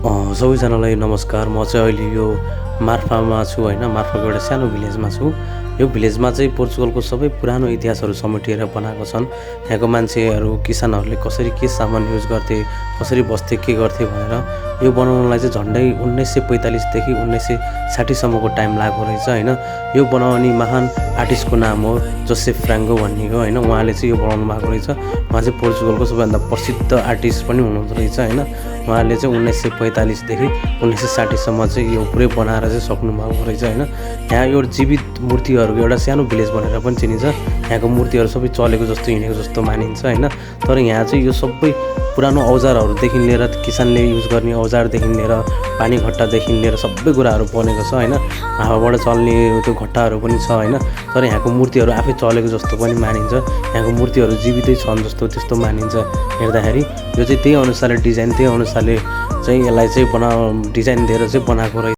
सबैजनालाई नमस्कार। म चाहिँ अहिले यो मार्फामा छु होइन। मार्फाको एउटा सानो भिलेजमा छु। यो भिलेजमा चाहिँ पोर्चुगलको सबै पुरानो इतिहासहरू समेटिएर बनाएको छन्। यहाँको मान्छेहरू किसानहरूले कसरी के सामान युज गर्थे, कसरी बस्थे, के गर्थे भनेर यो बनाउनलाई चाहिँ झन्डै 1945 देखि 1960 सम्मको टाइम लागेको रहेछ होइन। यो बनाउने महान आर्टिस्टको नाम हो जोसेफ फ्राङ्को भन्ने हो होइन। उहाँले चाहिँ यो बनाउनु भएको रहेछ। उहाँ चाहिँ पोर्चुगलको सबैभन्दा प्रसिद्ध आर्टिस्ट पनि हुनुहुँदो रहेछ होइन। उहाँले चाहिँ 1945 देखि 1960 सम्म चाहिँ यो पुरै बनाएर चाहिँ सक्नुभएको रहेछ होइन। यहाँ यो जीवित मूर्तिहरूको एउटा सानो भिलेज भनेर पनि चिनिन्छ। यहाँको मूर्तिहरू सबै चलेको जस्तो, हिँडेको जस्तो मानिन्छ होइन। तर यहाँ चाहिँ यो सबै पुरानो औजारहरूदेखि लिएर किसानले युज गर्ने औजारदेखि लिएर पानी घट्टादेखि लिएर सबै कुराहरू बनेको छ होइन। हावाबाट चल्ने त्यो घट्टाहरू पनि छ होइन। तर यहाँको मूर्तिहरू आफै चलेको जस्तो पनि मानिन्छ। यहाँको मूर्तिहरू जीवितै छन् जस्तो त्यस्तो मानिन्छ हेर्दाखेरि। यो चाहिँ त्यही अनुसारले डिजाइन, त्यही अनुसारले चाहिँ यसलाई चाहिँ डिजाइन दिएर चाहिँ बनाएको रहेछ।